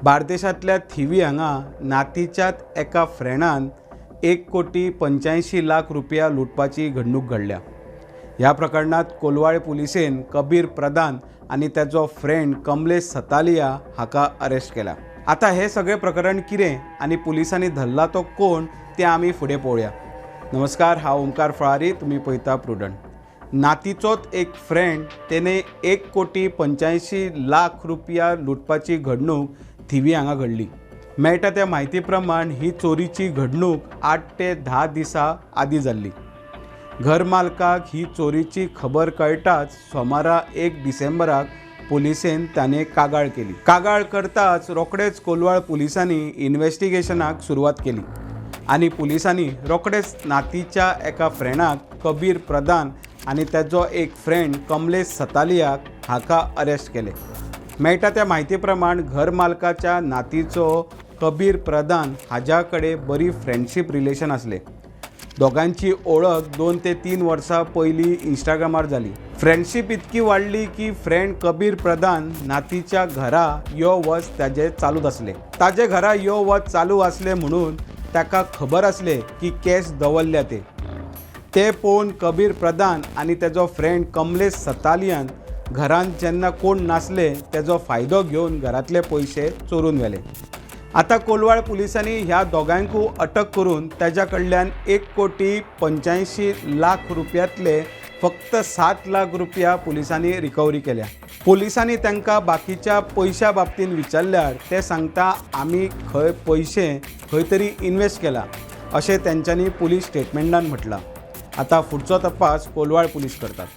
बार्देशांतल्या थिवी हांगा नातीच्याच एका फ्रेंडान 1 कोटी 85 लाख रुपया लुटपाची घडणूक घडल्या. ह्या प्रकरणात कोलवाळ पुलिसेन कबीर प्रधान आनी ताचो फ्रेंड कमलेश सतालिया हाका अरेस्ट केला. आतां हें सगळें प्रकरण कितें आनी पुलिसांनी धरला तो कोण तें आमी फुडें पळोवया. नमस्कार, हांव ओमकार फळारी, तुमी पळयता प्रुडंट. नातीचोच एक फ्रेंड तेणे 1 कोटी 85 लाख रुपया लुटपाची घडणूक थिवी हांगा घडली. मेळटा त्या म्हायती प्रमाण ही चोरीची घडणूक 8 ते 10 दिसां आदीं जाल्ली. घर मालकाक ही चोरीची खबर कळटाच सोमारा 1 डिसेंबराक पुलिसेन ताणें कागाळ केली. कागाळ करताच रोखडेच कोलवाळ पुलिसांनी इन्व्हेस्टिगेशनाक सुरवात केली आनी पुलिसांनी रोखडेच नातीच्या एका फ्रेंडाक कबीर प्रधान आनी ताचो एक फ्रेंड कमलेश सतालियाक हाका अरेस्ट केले. मेळटा त्या म्हायती प्रमाण घर मालकाच्या नातीचो कबीर प्रधान हाज्या कडेन बरी फ्रेंडशीप रिलेशन आसलें. दोगांची ओळख 2 ते 3 वर्सां पयलीं इंस्टाग्रामार जाली. फ्रेंडशीप इतकी वाडली की फ्रेंड कबीर प्रधान नातीच्या घरा यो वच ताजें चालूच आसलें. ताजे घरा यो वच चालू आसलें म्हणून ताका खबर आसलें की कॅश दवरल्या ते. ते पळोवन कबीर प्रधान आनी ताजो फ्रेंड कमलेश सतालियान घरांत जेन्ना कोण नासले तेजो फायदो घेवन घरांतले पयशे चोरून व्हेले. आतां कोलवाळ पुलिसांनी ह्या दोगांयकूय अटक करून ताज्या कडल्यान 1 कोटी 85 लाख रुपयांतले फक्त 7 लाख रुपया पुलिसांनी रिकवरी केल्या. पुलिसांनी तांकां बाकीच्या पयशां बाबतींत विचारल्यार ते सांगता, आमी खंय पयशे खंय तरी इन्वेस्ट केला अशें तेंच्यांनी पुलीस स्टेटमेंटान म्हटलां. आतां फुडचो तपास कोलवाळ पुलीस करतात.